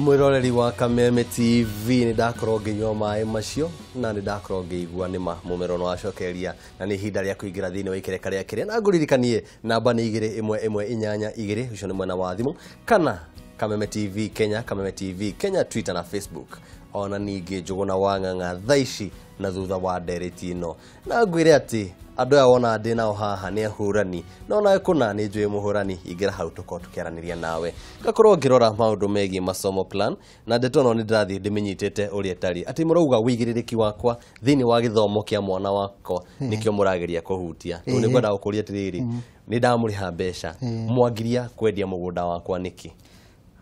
Mwĩroreri wa Kameme TV, nĩ ndakorwo ngĩnyua maĩ macio na nĩ ndakorwo ngĩigua nĩma mũmero nĩ wacokeria, na nĩ ihinda rĩa kũingĩra thĩinĩ wa ikereka rĩa kĩrĩa. Na ngũririkanie namba nĩ 21182, ũcio nĩ mwena wa thimũ, kana Kameme TV Kenya, Kameme TV Kenya Twitter na Facebook. Ona ningĩ Njũgũna wa Ng'ang'a thaa ici na thutha wa ndereti ĩno, na ngwĩre atĩ andũ aya wona ndĩ nao haha nĩ ahũrani, no nawe kũna nĩ njũĩ mũhũrani. Ingĩra hau tũkorwo tũkĩaranĩria nawe, ngakorwo ngĩrora maũndũ megiĩ masomo plan, na ndeto ĩno nĩ ndĩrathiĩ ndĩmĩnyitĩte ũrĩa ĩtariĩ, atĩ mũrauga wĩigĩrĩrĩki wakwa thĩinĩ wa gĩthomo kĩa mwana wakwa nĩkĩo mũrageria kũhutia. Rĩu nĩ ngwenda gũkũria atĩrĩrĩ, nĩ ndamũrĩha mbeca, mwangiria kwendia mũgũnda wakwa nĩkĩ?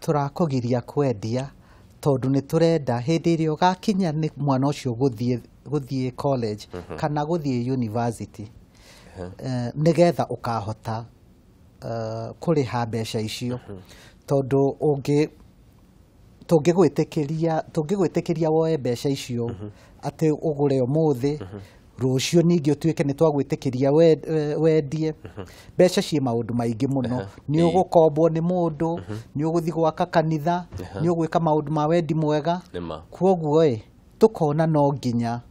Tũrakũgiria kwendia tondũ nĩ tũrenda hĩndĩ ĩrĩa ũgakinya nĩ mwana ũcio gũthiĩ college kana gũthiĩ university, nĩgetha ũkahota kũrĩha mbeca icio, tondũ ũngĩ tũngĩgwĩtĩkĩria woe mbeca icio atĩ ũgũre ũmũthĩ, rũciũ ningĩ ũtuĩke nĩ twagwĩtĩkĩria wendie, mbeca ciĩ maũndũ maingĩ mũno. Nĩ ũgũkombwo nĩ mũndũ, nĩ ũgũthiĩ gwaka kanitha, nĩ ũgwĩka maũndũ ma wendi mwega. Kwoguo ĩ, tũkona no nginya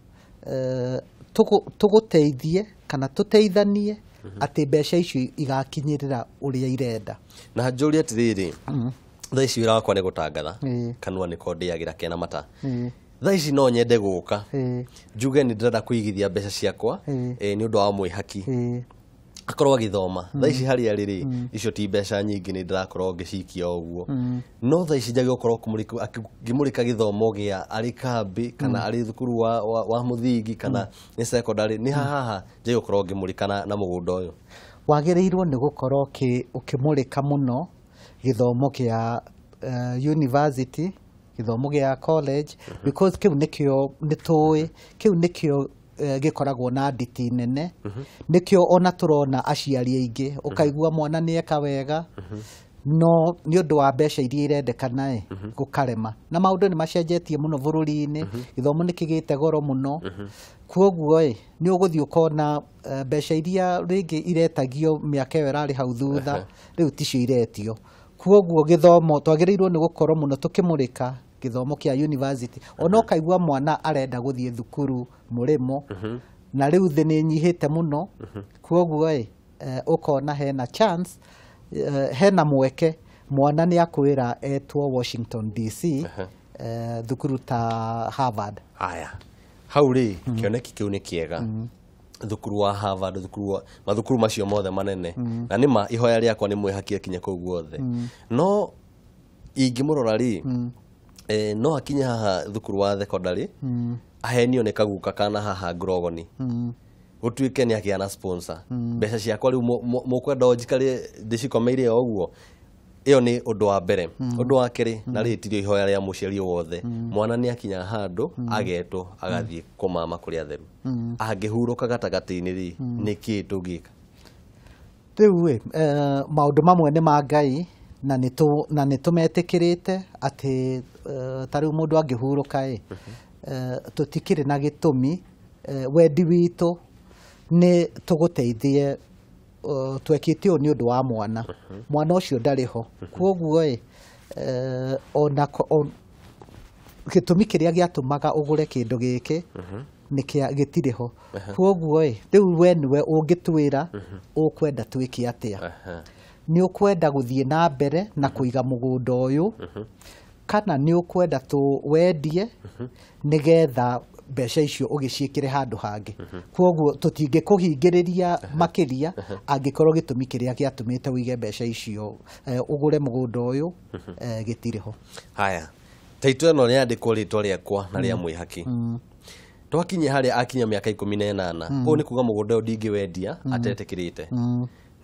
tũgũteithie kana tũteithanie atĩ mbeca icio igakinyĩrĩra ũrĩa irenda. Na njũrie atĩrĩrĩ, thaa ici wĩra wakwa nĩ gũtangatha, kanua nĩko ndĩagĩra kena mata. Thaa ici no nyende gũka njuge nĩ ndĩrenda kũigithia mbeca ciakwa nĩ ũndũ wa mwĩhaki akorwo agĩthoma. Thaa ici harĩa rĩ rĩ, icio ti mbeca nyingĩ, nĩ ndĩrakorwo ngĩcikia o ũguo, no thaa ici njagĩrĩirwo gũkorwo ngĩmũrĩka gĩthomo gĩa arĩ kambĩ kana arĩ thukuru wa mũthingi kana nĩ secondary, nĩ haha njagĩrĩirwo gũkorwo ngĩmũrĩka na mũgũnda ũyũ. Wagĩrĩirwo nĩ gũkorwo ũkĩmũrĩka mũno gĩthomo kĩa university, gĩthomo gĩa college, because kĩu nĩkĩo nĩ tũĩ, kĩu nĩkĩo gĩkoragwo na nditi nene. Nĩkĩo ona tũrona aciari aingĩ ũkaigua mwana nĩ eka wega, no nĩ ũndũ wa mbeca iria irendekana ĩ, gũkarema. Na maũndũ nĩ macenjetie mũno bũrũri-inĩ, gĩthomo nĩ kĩgĩte goro mũno. Kwoguo ĩ, nĩ ũgũthiĩ ũkona mbeca iria rĩngĩ iretagio mĩaka ĩyo ĩrarĩ hau thutha, rĩu ticio iretio. Kwoguo gĩthomo twagĩrĩirwo nĩ gũkorwo mũno tũkĩmũrĩka gĩthomo kĩa university. Ona ũkaigua mwana arenda gũthiĩ thukuru mũrĩmo, na rĩu thĩ nĩ ĩnyihĩte mũno. Kwoguo ĩ, ũkona hena chance, hena mweke mwana nĩ akwĩra etwo Washington DC, thukuru ta Harvard. Aya, hau rĩ, kĩoneki kĩu nĩ kĩega, thukuru wa Harvard, thukuru wa mathukuru macio mothe manene, na nĩma ihoya rĩakwa nĩ mwĩhakie kinya kũu guothe. No ingĩmũrora rĩ, no akinye haha thukuru wa secondary ahenio nĩ kaguka kana haha ngurogoni, gũtuĩke nĩ akĩgĩa na sponsor. Mbeca ciakwa rĩu mũkwenda o njikare ndĩcikomeire o ũguo? Ĩyo nĩ ũndũ wa mbere. Ũndũ wa kerĩ, na rĩrĩ tirio ihoya rĩa mũciari o wothe, mwana nĩ akinya handũ agetwo agathiĩ kũmama kũrĩa theru, angĩhurũka gatagatĩ-inĩ rĩ, nĩ kĩĩ tũngĩka? Rĩu ĩ, maũndũ mamwe nĩ ma Ngai, na nĩ tũmetĩkĩrĩte atĩ ta rĩu mũndũ angĩhurũka ĩ, tũtikĩrĩ na gĩtũmi. Wendi witũ nĩ tũgũteithie, twekĩte ũũ nĩ ũndũ wa mwana, mwana ũcio ndarĩ ho. Kwoguo ĩ, ona gĩtũmi kĩrĩa gĩatũmaga ũgũre kĩndũ gĩkĩ nĩ kĩa gĩtirĩ ho. Kwoguo ĩ, rĩu we nĩwe ũngĩtwĩra ũkwenda twĩke atĩa. Nĩ ũkwenda gũthiĩ na mbere na kũiga mũgũnda ũyũ, kana nĩ ũkwenda tũwendie nĩgetha mbeca icio ũgĩciĩkĩre handũ hangĩ? Kwoguo tũtingĩkũhingĩrĩria makĩria angĩkorwo gĩtũmi kĩrĩa gĩatũmĩte ũige mbeca icio, ũgũre mũgũnda ũyũ, gĩtirĩ ho. Haya, taito ĩno nĩ yandĩkwo rĩtwa rĩakwa na rĩa mwĩhaki. Twakinya harĩa akinya mĩaka 18, ũũ nĩ kuga mũgũnda ũyũ ndingĩwendia atetĩkĩrĩte,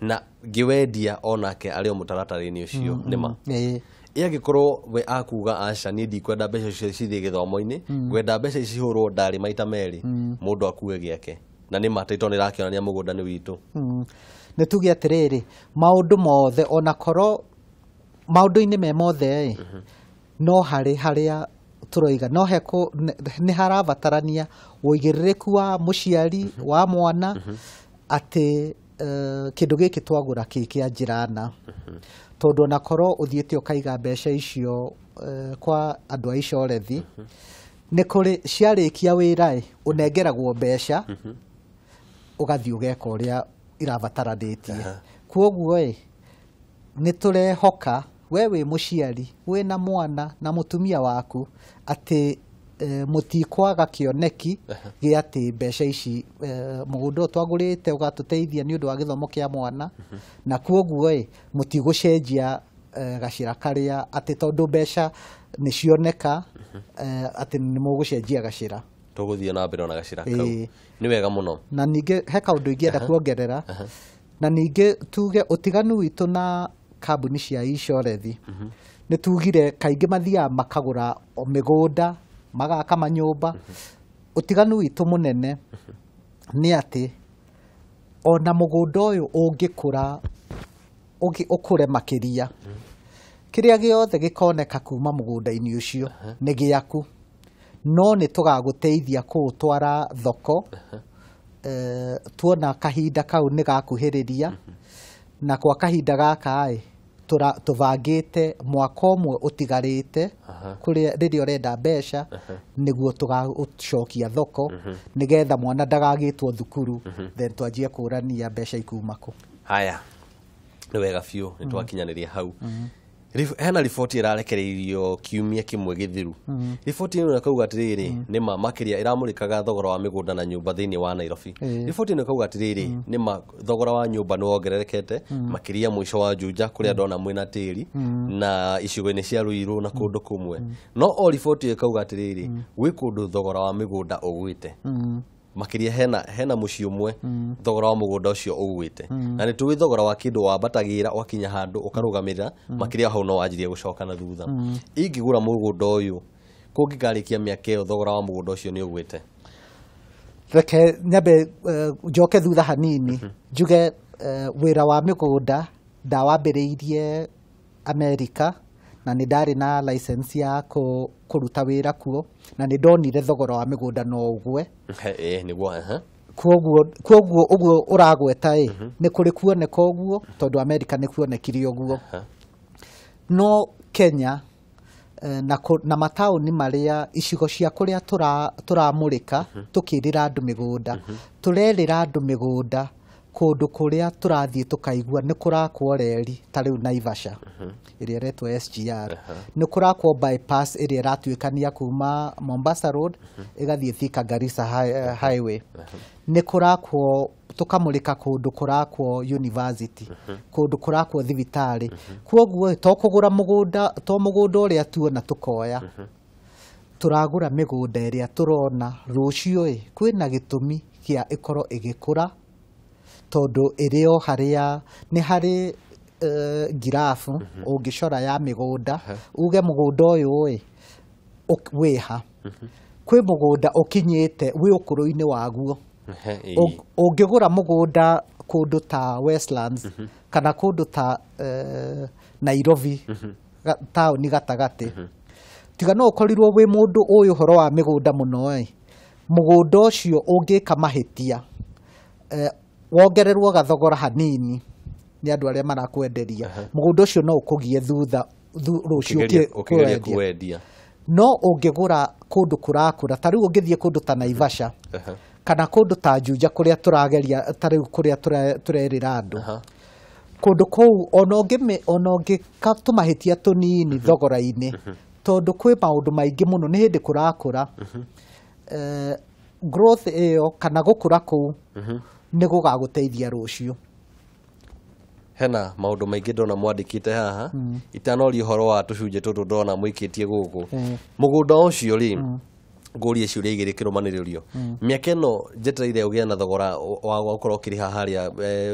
na ngĩwendia onake arĩ o mũtaratara-inĩ ũcio, nĩma? Ĩĩ. Ĩ angĩkorwo we akuga aca, niĩ ndikwenda mbeca icio cithiĩ gĩthomo-inĩ, ngwenda mbeca ici cihũrwo ndarĩ maita merĩ, mũndũ akue gĩake, na nĩma taito nĩ ĩrakĩonania mũgũnda nĩ witũ. Nĩ tuge atĩrĩrĩ, maũndũ mothe onakorwo maũndũ-inĩ me mothe ĩ, no harĩ harĩa tũroiga no heko nĩ harabatarania ũigĩrĩrĩku wa mũciari wa mwana atĩ kĩndũ gĩkĩ twagũra kĩ kĩa njĩra na tondũ onakorwo ũthiĩte ũkaiga mbeca icio kwa andũ a icorethi nĩ kũrĩ ciarĩkia wĩra ĩ ũnengeragwo mbeca ũgathiĩ ũgeka ũrĩa irabataranĩtie. Kwoguo ĩ nĩ tũrehoka we wĩ mũciari wĩna mwana na mũtumia waku atĩ mũtikwaga kĩoneki gĩa atĩ mbeca ici mũgũnda ũyũ twagũrĩte ũgatũteithia nĩ ũndũ wa gĩthomo kĩa mwana na kwoguo ĩ mũtigũcenjia gacĩra karĩa atĩ tondũ mbeca nĩ cioneka atĩ nĩ mũgũcenjia gacĩra. Tũgũthiĩ na mbere ona gacĩra kau. Nĩ wega mũno. Na ningĩ he kaũndũ ingĩenda kuongerera na ningĩ tuge ũtiganu witũ na kambuni cia insurance nĩ tugire kaingĩ mathiaga makagũra o mĩgũnda magaka manyũmba. Ũtiganu witũ mũnene nĩ atĩ ona mũgũnda ũyũ ũngĩkũra ũkũre makĩria kĩrĩa gĩothe gĩkoneka kuma mũgũnda-inĩ ũcio nĩ gĩaku no nĩ tũgagũteithia kũũtwara thoko tuona kahinda kau nĩ gakuhĩrĩria na kwa kahinda gaka ĩ tũbangĩte mwaka ũmwe ũtigarĩte kũrĩa rĩrĩa ũrenda mbeca nĩguo tũgacokia thoko nĩgetha mwana ndagagĩtwo thukuru then twanjie kũrania mbeca ikuma kũ. Haya, nĩ wega biũ nĩ twakinyanĩria hau. Hena riboti ĩrarekereirio kiumia kĩmwe gĩthiru. Riboti ĩno ĩkauga atĩrĩrĩ nĩ ma makĩria ĩramũrĩkaga thogora wa mĩgũnda na nyũmba thĩinĩ wa Nairobi. Riboti ĩno ĩkauga atĩrĩrĩ nĩ ma thogora wa nyũmba nĩ wongererekete makĩria mũico wa Juja kũrĩa ndona mwĩna tĩri na icigo-inĩ cia Ruiru na kũndũ kũmwe. No o riboti ĩyo ĩkauga atĩrĩrĩ gwĩ kũndũ thogora wa mĩgũnda ũgwĩte. Makĩria hena mũciĩ ũmwe thogora wa mũgũnda ũcio ũgwĩte na nĩ tũĩ thogora wa kĩndũ wambatagĩra ũgakinya handũ ũkarũgamĩrĩra makĩria hau no wanjirie gũcoka na thutha. Ingĩgũra mũgũnda ũyũ kũngĩkarĩkia mĩaka ĩyo thogora wa mũgũnda ũcio nĩ ũgwĩte. Reke nyambe njoke thutha hanini njuge wĩra wa mĩgũnda ndawambĩrĩirie Amerika na nĩ ndarĩ na license ya kũruta wĩra kuo na nĩ ndonire thogora wa mĩgũnda no ũgwe. Nĩguo. Kwoguo ũguo ũragweta ĩ nĩ kũrĩ kuoneka ũguo tondũ Amerika nĩ kuonekire ũguo. No Kenya na mataũni marĩa icigo cia kũrĩa tũramũrĩka tũkĩrĩra andũ mĩgũnda tũrerĩra andũ mĩgũnda kũndũ kũrĩa tũrathiĩ tũkaigua nĩ kũrakwo reri ta rĩu Naivasha ĩrĩa ĩretwo SGR nĩ kũrakwo bypass ĩrĩa ĩratuĩkania kuma Mombasa Road ĩgathiĩ Thika Garissa Highway nĩ kũrakwo tũkamũrĩka kũndũ kũrakwo university kũndũ kũrakwo thibitarĩ. Kwoguo to kũgũra mũgũnda to mũgũnda ũrĩa tuona tũkoya tũragũra mĩgũnda ĩrĩa tũrona rũciũ ĩ kwĩna gĩtũmi kĩa ĩkorwo ĩgĩkũra tondũ ĩrĩ o harĩa nĩ harĩ ngirabu ũngĩcora ya mĩgũnda uge mũgũnda ũyũ ĩ wĩha kwĩ mũgũnda ũkinyĩte wĩ ũkũrũ-inĩ waguo. Ũngĩgũra mũgũnda kũndũ ta Westlands kana kũndũ ta Nairobi taũni gatagatĩ tiga no ũkorirwo wĩ mũndũ ũĩ ũhoro wa mĩgũnda mũno ĩ mũgũnda ũcio ũngĩka mahĩtia wongererwo gathogora hanini nĩ andũ arĩa marakwenderia mũgũnda ũcio no ũkũgie thutha rũciũ ũkĩgeria kũwendia. No ũngĩgũra kũndũ kũrakũra ta rĩu ũngĩthiĩ kũndũ ta Naivasha kana kũndũ ta Juja kũrĩa tũrageria ta rĩu kũrĩa tũrerĩra andũ kũndũ kũu ona ũngĩka tũmahĩtia tũnini thogora-inĩ tondũ kwĩ maũndũ maingĩ mũno nĩ hĩndĩ kũrakũra growth ĩyo kana gũkũra kũu nĩ gũgagũteithia rũciũ. Hena maũndũ maingĩ ndona mwandĩkĩte haha itanoria ũhoro wa tũcunjĩ tũtũ ndona mũikĩtie gũkũ mũgũnda ũcio rĩ ngũrie ciũria igĩrĩ kĩrũmanĩrĩrio. Mĩaka ĩno njetereire ũgĩe na thogora wa gũkorwo ũkĩrĩha harĩa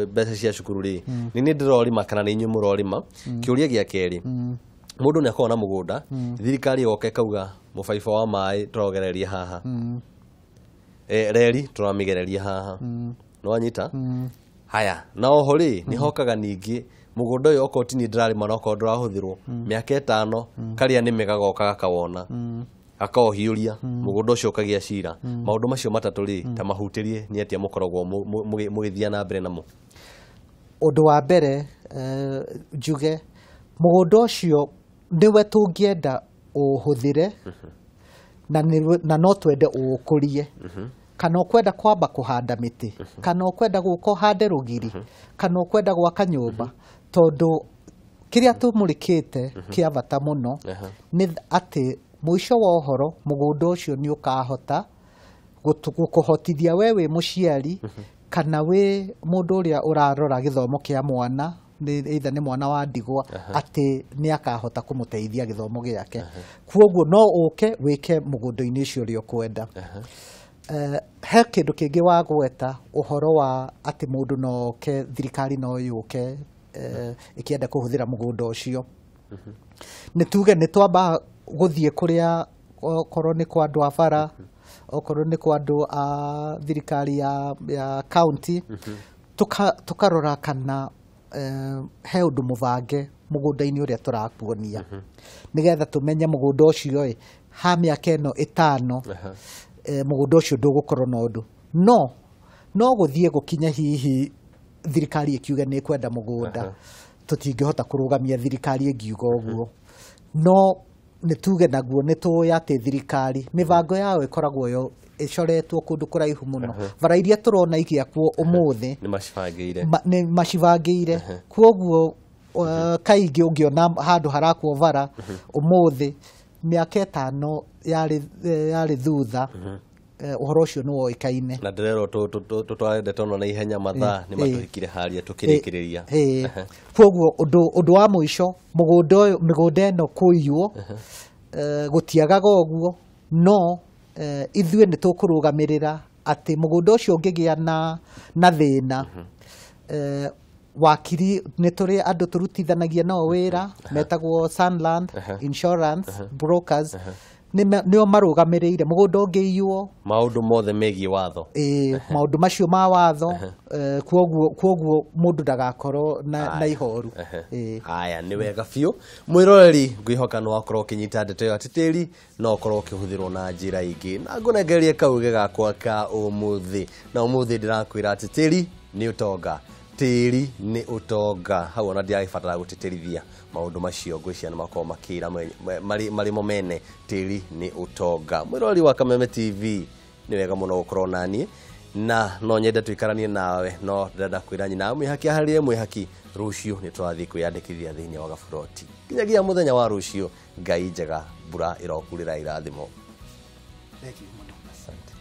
mbeca cia cukuru rĩ nĩ niĩ ndĩrorĩma kana nĩ inyuĩ mũrorĩma? Kĩũria gĩa kerĩ mũndũ nĩ akoragwo na mũgũnda thirikari ĩgoka ĩkauga mũbaibũ wa maĩ tũrogereria haha reri tũramĩgereria haha nĩwanyita? Haya na oho rĩ nĩ hokaga ningĩ mũgũnda ũyũ okorwo ti niĩ ndĩrarĩma na okorwo ndũrahũthĩrwo mĩaka ĩtano karĩa nĩme gagoka gakawona akaũhiũria mũgũnda ũcio ũkagĩa cira. Maũndũ macio matatũ rĩ ta mahutĩrie nĩ atĩa mũkoragwo mũgĩthiĩ na mbere namo? Ũndũ wa mbere njuge mũgũnda ũcio nĩwe tũngĩenda ũhũthĩre na no twende ũũkũrie kana ũkwenda kwamba kũhanda mĩtĩ kana ũkwenda gũka ũhande rũgiri kana ũkwenda gwaka nyũmba tondũ kĩrĩa tũmũrĩkĩte kĩa bata mũno nĩ atĩ mũico wa ũhoro mũgũnda ũcio nĩ ũkahota gũkũhotithia we wĩ mũciari kana wĩ mũndũ ũrĩa ũrarora gĩthomo kĩa mwana either nĩ mwana wa ndigwa atĩ nĩ akahota kũmũteithia gĩthomo gĩake. Kwoguo no ũke wĩke mũgũnda-inĩ ũcio ũrĩa ũkwenda. He kĩndũ kĩngĩ wagweta ũhoro wa atĩ mũndũ no oke, thirikari no yũke ĩkĩenda kũhũthĩra mũgũnda ũcio. Nĩ tuge nĩ twamba gũthiĩ kũrĩa okorwo nĩ kwa andũ a bara, okorwo nĩ kwa andũ a thirikari ya county, tũkarora kana he ũndũ mũbange mũgũnda-inĩ ũrĩa tũrakuonia nĩgetha tũmenye mũgũnda ũcio ĩ ha mĩaka ĩno ĩtano mũgũnda ũcio ndũgũkorwo na ũndũ. No gũthiĩ gũkinye hihi thirikari ĩkiuge nĩ ĩkwenda mũgũnda, tũtingĩhota kũrũgamia thirikari ĩngiuga ũguo. No nĩ tuge naguo nĩ tũĩ atĩ thirikari mĩbango yao ĩkoragwo yo ĩcoretwo kũndũ kũraihu mũno. Bara iria tũrona igĩakwo ũmũthĩ nĩ macibangĩire. Kwoguo kaingĩ ũngĩona handũ harakwo bara ũmũthĩ mĩaka ĩtano yarĩ thutha ũhoro ũcio nĩ woĩkaine. Na ndĩrerwo tũtware ndeto ĩno na ihenya, mathaa nĩ matũhikire harĩa tũkĩrĩkĩrĩria. Kwoguo ũndũ wa mũico mũgũnda ũyũ, mĩgũnda ĩno kũiywo gũtiagaga ũguo, no ithuĩ nĩ tũkũrũgamĩrĩra atĩ mũgũnda ũcio ũngĩgĩa na thĩna wakiri nĩ tũrĩ andũ tũrutithanagia nao wĩra metagwo Sunland Insurance Brokers, nĩo marũgamĩrĩire mũgũnda ũngĩiywo maũndũ mothe megiĩ watho, maũndũ macio ma watho. Kwoguo mũndũ ndagakorwo na ihoru. Aya nĩ wega biũ mwĩroreri, ngwĩhoka nĩ wakorwo ũkĩnyita ndeto ĩyo atĩ tĩri no ũkorwo ũkĩhũthĩrwo na njĩra ingĩ, na ngũnengererie kauge gakwa ka ũmũthĩ. Na ũmũthĩ ndĩrakwĩra atĩ tĩri nĩ ũtonga, tĩri nĩ ũtonga. Hau ona ndiragĩbatara gũtĩtĩrithia maũndũ macio, ngwĩciria nĩ makorwo makĩra marĩ mo mene, tĩri nĩ ũtonga. Mwĩroreri wa Kameme TV, nĩ wega mũno gũkorwo naniĩ na no nyende tũikaranie nawe, no ndĩrenda kwĩra nyina mwĩhaki aharĩrie mwĩhaki, rũciũ nĩ tũrathiĩ kwĩyandĩkithia thĩinĩ wa gaburoti. Nginyagia mũthenya wa rũciũ, Ngai njega, mbura ĩrokurĩra irathimo. Thank you mũno. Asante.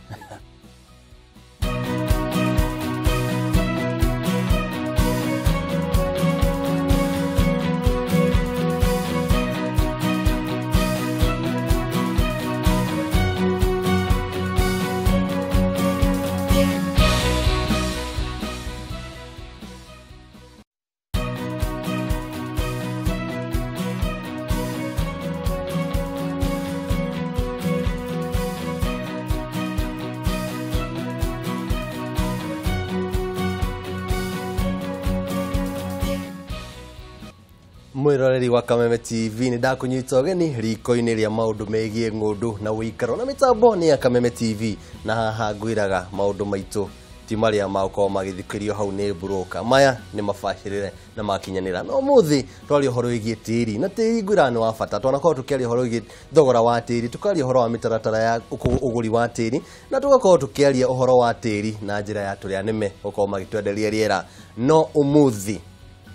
Mwĩroreri wa Kameme TV, nĩ ndakũnyita ũgeni riko-inĩ rĩa maũndũ megiĩ ng'ũndũ na ũikaro na mĩtambo nĩ ya Kameme TV, na haha ngwĩraga maũndũ maitũ ti marĩa magũkorwo magĩthikĩrio hau nĩ mburũka, maya nĩ mabacĩrĩre na makinyanĩra. No ũmũthĩ twaria ũhoro wĩgiĩ tĩri, na tĩri ngwĩraga nĩ wa bata. Twanakorwo tũkĩaria ũhoro wĩgiĩ thogora wa tĩri, tũkaria ũhoro wa mĩtaratara ya ũgũri wa tĩri, na tũgakorwo tũkĩaria ũhoro wa tĩri na njĩra ya tũrĩa nĩme gũkorwo magĩtwenderia rĩera. No ũmũthĩ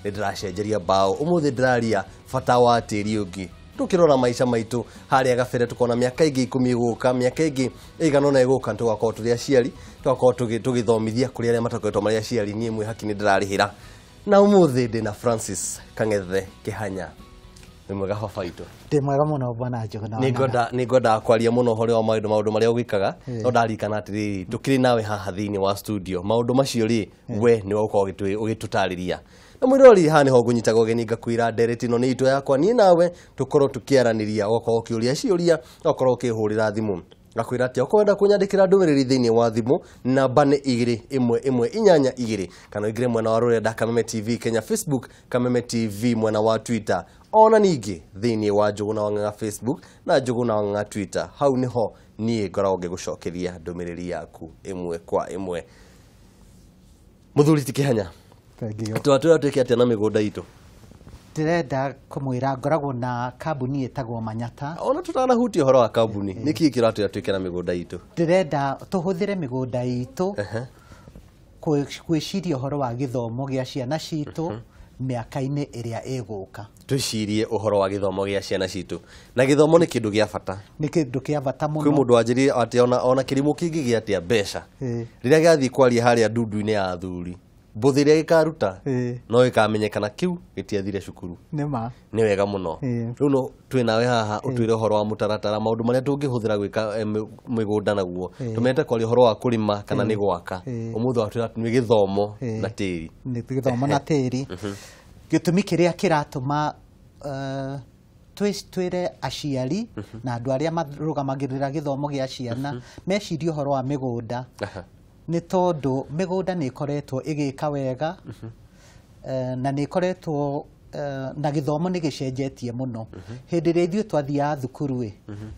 nĩ ndĩracenjeria mbaũ, ũmũthĩ ndĩraria bata wa tĩri ũngĩ. Tũkĩrora maica maitũ harĩa gabere, tũkona mĩaka ĩngĩ 10 ĩgũka, mĩaka ĩngĩ ĩigana ũna ĩgũka, tũgakorwo tũrĩ aciari, tũgakorwo tũgĩthomithia kũrĩ arĩa matakoretwo marĩ aciari. Niĩ mwĩhaki nĩ ndĩrarĩhĩra. Na ũmũthĩ ndĩna Francis Kang'ethe Kĩhanya. Nĩ mwega baba witũ? Ndĩ mwega mũno bwana Njũgũna. Nĩ ngwendaga kwaria mũno ũhoro wa maũndũ marĩa ũgĩkaga, no ndarikana atĩrĩrĩ, tũkĩrĩ nawe haha thĩinĩ wa studio, maũndũ macio rĩ we nĩwe ũkorwo ũgĩtũtarĩria. Na mwĩroreri, haha nĩho ngũnyitaga ũgeni ngakwĩra ndereti ĩno nĩ itũ yakwa niĩ nawe, tũkorwo tũkĩaranĩria, ũgakorwo ũkĩũria ciũria, ũgakorwo ũkĩhũrĩra thimũ. Ngakwĩra atĩ okorwo wenda kũnyandĩkĩra ndũmĩrĩri thĩinĩ wa thimũ, namba nĩ 2 1 1 8 2, kana ũingĩre mwena wa rũrenda Kameme TV Kenya Facebook, Kameme TV mwena wa Twitter, ona ningĩ thĩinĩ wa Njũgũna wa Ng'ang'a Facebook na Njũgũna wa Ng'ang'a Twitter. Hau nĩho niĩ ngoragwo ngĩgũcokeria ndũmĩrĩri yaku ĩmwe kwa ĩmwe. Mũthuri ti Kĩhanya, Thank you. Twatwĩra twĩke atĩa na mĩgũnda itũ? Ndĩrenda kũmwĩra ngoragwo na kambuni ĩtagwo Manyata. Ona tũtanahutia ũhoro wa kambuni, nĩkĩ kĩratwĩra twĩke na mĩgũnda itũ? Ndĩrenda tũhũthĩre mĩgũnda itũ gwĩciria ũhoro wa gĩthomo gĩa ciana citũ mĩaka-inĩ ĩrĩa ĩgũka. Twĩcirie ũhoro wa gĩthomo gĩa ciana citũ, na gĩthomo nĩ kĩndũ gĩa bata. Nĩ kĩndũ kĩa bata Kwĩ mũno. mũndũ wanjĩrire atĩ ona kĩrimũ kĩngĩgĩa atĩa mbeca, rĩrĩa gĩathiĩ kwaria harĩa ndundu-inĩ ya athuri, mbũthĩ ĩrĩa gĩkaruta no gĩkamenyekana kĩu gĩtiathire cukuru. Nĩ ma. Nĩ wega mũno. Rĩu no twĩ nawe haha ũtwĩre ũhoro wa mũtaratara, maũndũ marĩa tũngĩhũthĩra gwĩka mĩgũnda naguo. Tũmenyete kwaria ũhoro wa kũrĩma kana nĩ gwaka. Ũmũthĩ watwĩra atĩ nĩ gĩthomo na tĩri. Nĩ gĩthomo na tĩri. Gĩtũmi kĩrĩa kĩratũma twĩre aciari na andũ arĩa marũgamagĩrĩra gĩthomo gĩa ciana mecirie ũhoro wa mĩgũnda nĩ tondũ mĩgũnda nĩ ĩkoretwo ĩgĩka wega, na nĩ ĩkoretwo na gĩthomo nĩ gĩcenjetie mũno. Hĩndĩ ĩrĩa ithuĩ twathiaga thukuru ĩ,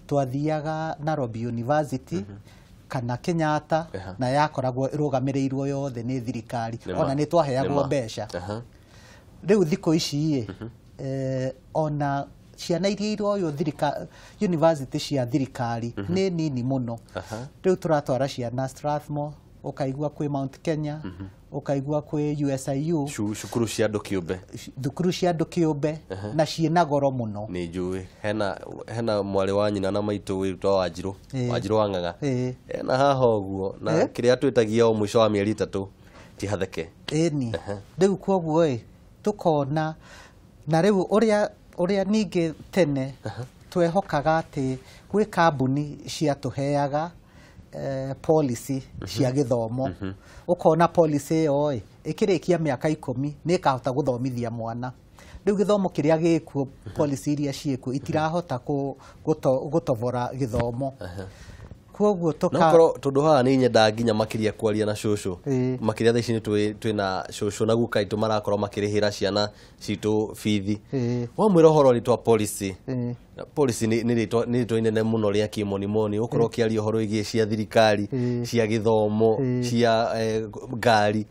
twathiaga Nairobi University kana Kenyatta, na yakoragwo ĩrũgamĩrĩirwo yothe nĩ thirikari, ona nĩ twaheagwo mbeca. Rĩu thikũ ici ĩ, ona ciana iria iroywo university cia thirikari nĩ nini mũno. Rĩu tũratwara ciana Strathmore, ũkaigua kwĩ Mount Kenya, ũkaigua kwĩ USIU, Cukuru cia andũ kĩũmbe. Thukuru cia andũ kĩũmbe, na ciĩna goro mũno. Nĩ njũĩ hena mwarĩ wa nyina na maitũ wĩtwa Wanjirũ, Wanjirũ wa Ng'ang'a, ena haha ũguo, na kĩrĩa twĩtagia o mũico wa mĩeri 3 ti hatheke. Ĩni rĩu koguo ĩ tũkona na rĩu ũrĩa ningĩ tene twehokaga atĩ gwĩ kambuni ciatũheaga policy cia gĩthomo, ũkona policy ĩyo ĩ ĩkĩrĩkia mĩaka 10 nĩ ĩkahota gũthomithia mwana. Rĩu gĩthomo kĩrĩa gĩkuo, policy iria ciĩkuo itirahota gũtobora gĩthomo. Koguo No korwo tondũ haha nĩ nyendaga nginya makĩria kwaria na cũcũ, makĩria thaa ici nĩ twĩna cũcũ na guka aitũ marakorwo makĩrĩhĩra ciana citũ bithi. Wamwĩra ũhoro rĩtwa policy, policy nĩ rĩtwa inene mũno rĩa kĩmonimoni, ũkorwo ũkĩaria ũhoro wĩgiĩ cia thirikari, cia gĩthomo, cia ngari.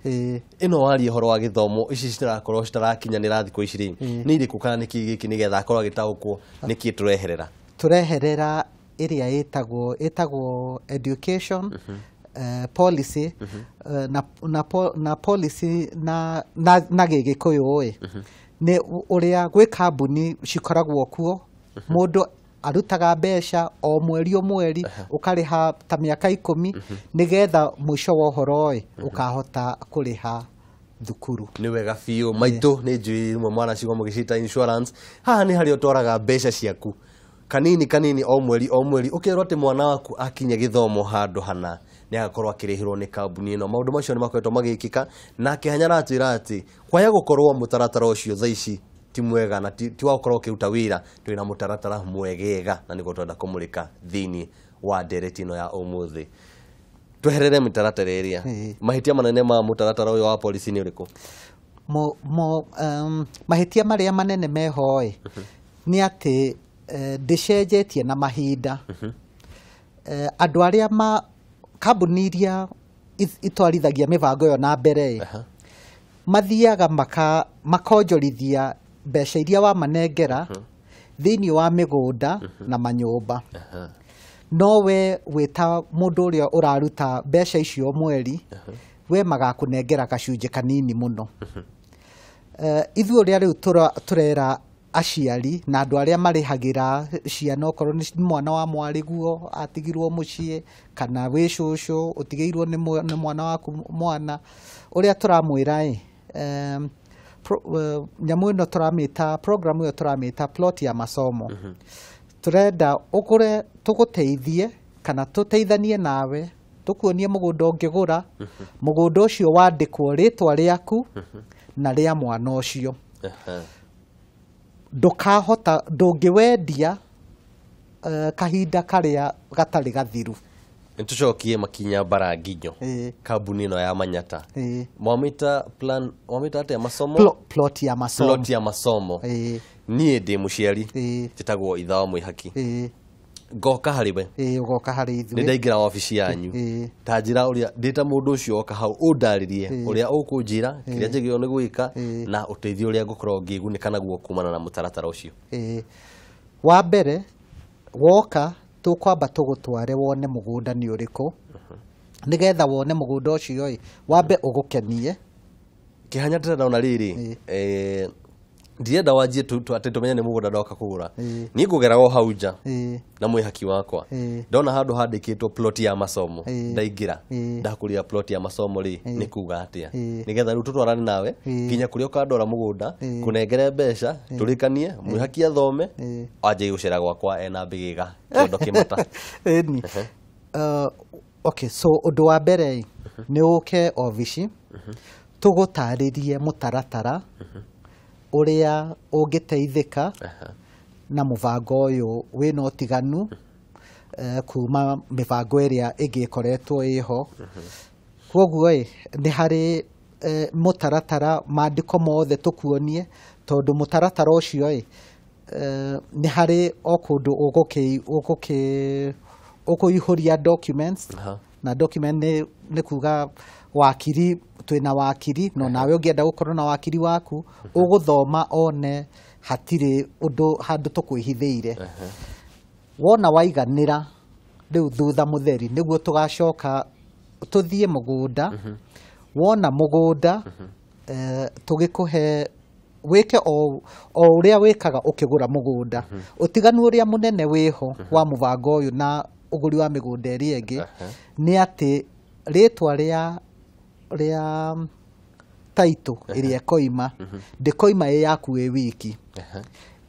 Ĩno waria ũhoro wa gĩthomo, ici citarakorwo citarakinyanĩra thikũ ici rĩ, nĩ irĩkũ kana nĩkĩ gĩkĩ nĩgetha akorwo agĩtaũkwo nĩkĩ tũreherera? Tũreherera ĩrĩa ĩtagwo education policy, na policy na gĩgĩkũyũ ĩ nĩ ũrĩa gwĩ kambuni cikoragwo kuo, mũndũ arutaga mbeca o mweri o mweri, ũkarĩha ta mĩaka 10 nĩgetha mũico wa ũhoro ĩ ũkahota kũrĩha thukuru. Nĩ wega biũ maitũ, nĩ njũĩ rĩmwe mwanacigwo mũgĩcita insurance. Haha nĩ harĩa ũtwaraga mbeca ciaku kanini kanini o mweri o mweri, ũkerwo atĩ mwana waku akinya gĩthomo handũ hana nĩ agakorwo akĩrĩhĩrwo nĩ kambuni ĩno. Maũndũ macio nĩ makoretwo magĩkĩka, nake Hanya aratwĩra atĩ kwaya gũkorwo mũtaratara ũcio thaa ici ti mwega na ti wa gũkorwo ũkĩruta wĩra, twĩna mũtaratara mwegega na nĩguo twenda kũmũrĩka thĩinĩ wa ndereti ĩno ya ũmũthĩ. Tweherere mĩtaratara ĩrĩa. Mahĩtia manene ma mũtaratara ũyũ wa policy nĩ ũrĩkũ? Mahĩtia marĩa manene meho ĩ nĩ atĩ ndĩcenjetie na mahinda. Andũ arĩa kambuni iria itwarithagia mĩbango ĩyo na mbere ĩ mathiaga makonjorithia mbeca iria wamanengera thĩinĩ wa mĩgũnda na manyũmba. No we wĩta mũndũ ũrĩa ũraruta mbeca icio mweri, we magakũnengera gacunjĩ kanini mũno. Ithuĩ ũrĩa rĩu tũrera aciari na andũ arĩa marĩhagĩra ciana, okorwo nĩ mwana wa mwarĩguo atigirwo mũciĩ kana wĩ cũcũ ũtigĩirwo nĩ mwana waku mwana, ũrĩa tũramwĩra ĩ nyamũ ĩno tũramĩta, program ĩyo tũramĩta plot ya masomo. Tũrenda ũgũre, tũgũteithie kana tũteithanie nawe, tũkuonie mũgũnda ũngĩgũra, mũgũnda ũcio wandĩkwo rĩtwa rĩaku na rĩa mwana ũcio. Ndũkahota, ndũngĩwendia kahinda karĩa gatarĩ gathiru. Nĩtũcokie makinya bara nginyo kambuni ĩno ya Manyata. Mwamĩta plan, mwamĩta atĩa masomo? Plot ya masomo. Plot ya masomo. Niĩ ndĩ mũciari, njĩtagwo Itha wa Mwĩhaki. Ngoka harĩ we? Ĩĩ, ũgoka harĩ Nĩ ithuĩ. ndaingĩra wabici yanyu, ta njĩra ũrĩa ndĩ ta mũndũ ũcio oka hau, ũndarĩrie ũrĩa ũkũnjĩra kĩrĩa njagĩrĩirwo nĩ gwĩka na ũteithio ũrĩa ngũkorwo ngĩgunĩka naguo kumana na mũtaratara ũcio. Ĩĩ. Wa mbere woka tũkwamba tũgũtware wone mũgũnda nĩ ũrĩkũ, nĩgetha wone mũgũnda ũcio ĩ wambe ũgũkenie. Kĩhanya ndĩrenda ona rĩrĩ, ndirenda wanjie atĩ tũmenye nĩ mũgũnda ndoka kũgũra. Niĩ ngũgera o hau nja na mwĩhaki wakwa, ndona handũ handĩkĩtwo plot ya masomo, ndaingĩra, ndakũrĩra plot ya masomo rĩ nĩ kuga atĩa, nĩgetha rĩu tũtwarane nawe nginya kũrĩa ũkandwara mũgũnda, kũnengere mbeca, tũrĩkanie, mwĩhaki athome, anjie gũcera gwakwa ena mbĩgĩga kĩondo kĩmata. Ĩni. Okay, so ũndũ wa mbere ĩ, nĩ ũke obici tũgũtarĩrie mũtaratara ũrĩa ũngĩteithĩka na mũbango ũyũ wĩna ũtiganu kuma mĩbango ĩrĩa ĩngĩ ĩkoretwo ĩho. Koguo ĩ nĩ harĩ mũtaratara, maandĩko mothe tũkuonie, tondũ mũtaratara ũcio ĩ nĩ harĩ o kũndũ ũkũihũria documents. Na document nĩ kuga wakiri, twĩna wakiri, no nawe ũngĩenda gũkorwo na wakiri waku ũgũthoma one hatirĩ ũndũ handũ tũkwĩhithĩire. Wona waiganĩra, rĩu thutha mũtheri nĩguo tũgacoka tũthiĩ mũgũnda. Wona mũgũnda, tũgĩkũhe wĩke o ũrĩa wĩkaga ũkĩgũra mũgũnda. Ũtiganu ũrĩa mũnene wĩho wa mũbango ũyũ na ũgũri wa mĩgũnda ĩrĩa ĩngĩ nĩ atĩ rĩtwa rĩa title ĩrĩa ĩkoima ndĩkoima ĩ yaku ĩ wiki,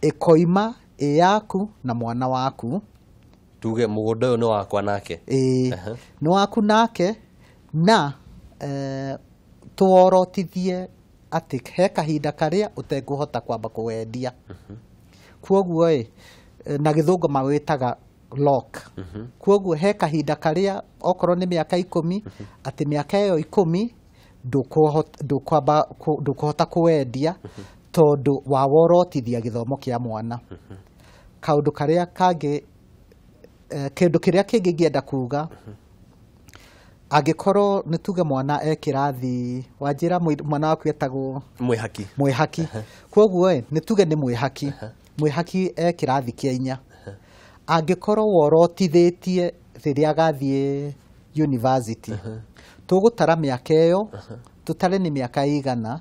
ĩkoima ĩ yaku na mwana waku. Tuge mũgũnda ũyũ nĩ wakwa nake? Ĩĩ, nĩ waku nake, na tũworotithie atĩ he kahinda karĩa ũtekũhota kwamba kũwendia. Kwoguo ĩ na gĩthũngũ mawĩtaga lock. Kwoguo he kahinda karĩa okorwo nĩ mĩaka 10, atĩ mĩaka ĩyo 10 ndũkũhota kũwendia tondũ waworotithia gĩthomo kĩa mwana. Kaũndũ karĩa kangĩ, kĩndũ kĩrĩa kĩngĩ ingĩenda kuga, angĩkorwo nĩ tuge mwana e kĩrathi, wanjĩra mwana waku etagwo? Mwĩhaki. Mwĩhaki. Kwoguo ĩ nĩ tuge nĩ mwĩhaki, mwĩhaki e kĩrathi kĩa 4, angĩkorwo worotithĩtie rĩrĩa agathiĩ university, tũgũtara mĩaka ĩyo, tũtare nĩ mĩaka ĩigana,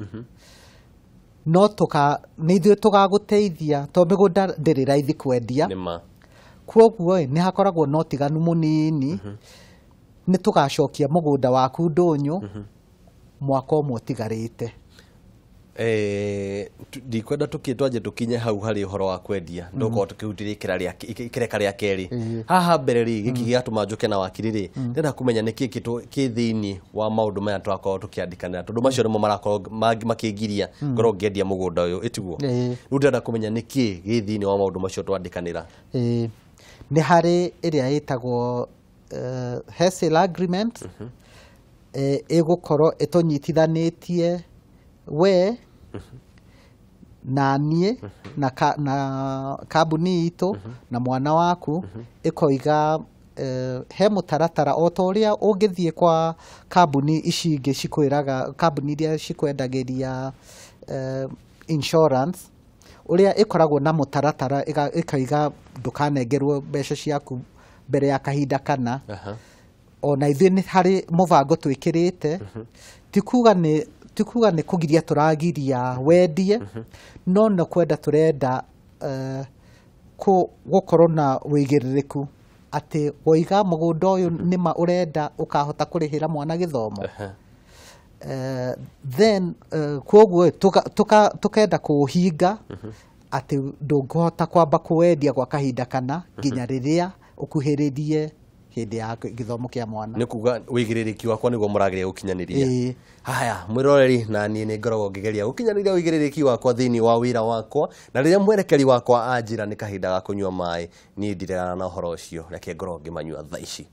no tũka nĩ ithuĩ tũgagũteithia tondũ mĩgũnda ndĩrĩ raithi kwendia. Nĩ ma. Kwoguo ĩ nĩ hakoragwo na ũtiganu mũnini, nĩ tũgacokia mũgũnda waku ndũnyũ mwaka ũmwe ũtigarĩte. Ndikwenda twanjie tũkinye hau harĩ ũhoro wa kwendia, ndũkorwo tũkĩhutĩria ikĩreka rĩa kerĩ. Haha mbere rĩ, gĩkĩ gĩatũma njũke na wakiri rĩ, ndĩrenda kũmenya nĩkĩ kĩ thĩinĩ wa maũndũ maya twakorwo tũkĩandĩkanĩra, tondũ macio nĩmo marakorwo makĩngiria ngorwo ngĩendia mũgũnda ũyũ, ĩtiguo? Ĩĩ. Rĩu ndĩrenda kũmenya nĩkĩ gĩ thĩinĩ wa maũndũ macio twandĩkanĩra. Ĩĩ. Nĩ harĩ ĩrĩa ĩtagwo sale agreement, ĩgũkorwo ĩtũnyitithanĩtie we na niĩ na kambuni itũ na mwana waku, ĩkoiga he mũtaratara o ta ũrĩa ũngĩthiĩ kwa kambuni ici ingĩ cikwĩraga, kambuni iria cikwendagĩria insurance, ũrĩa ĩkoragwo na mũtaratara ĩkaiga ndũkanengerwo mbeca ciaku mbere ya kahinda kana. Ona ithuĩ nĩ harĩ mũbango twĩkĩrĩte, ti kuga nĩ kũgiria tũragiria wendie, no nĩ kwenda tũrenda gũkorwo na wĩigĩrĩrĩku atĩ woiga mũgũnda ũyũ nĩma ũrenda ũkahota kũrĩhĩra mwana gĩthomo. Then kwoguo tukenda kũũhinga atĩ ndũngĩhota kwamba kũwendia gwa kahinda kana nginya rĩrĩa ũkuhĩrĩrie hĩndĩ ya gĩthomo kĩa mwana. Nĩ kuga wĩigĩrĩrĩki wakwa nĩguo mũrageria gũkinyanĩria. Ĩĩ. Haya, mwĩroreri, na niĩ nĩ ngoragwo ngĩgeria gũkinyanĩria wĩigĩrĩrĩki wakwa thĩinĩ wa wĩra wakwa, na rĩrĩa mwerekeri wakwa anjĩra nĩ kahinda ga kũnyua maĩ, niĩ ndiregana na ũhoro ũcio, reke ngorwo ngĩmanyua thaa ici.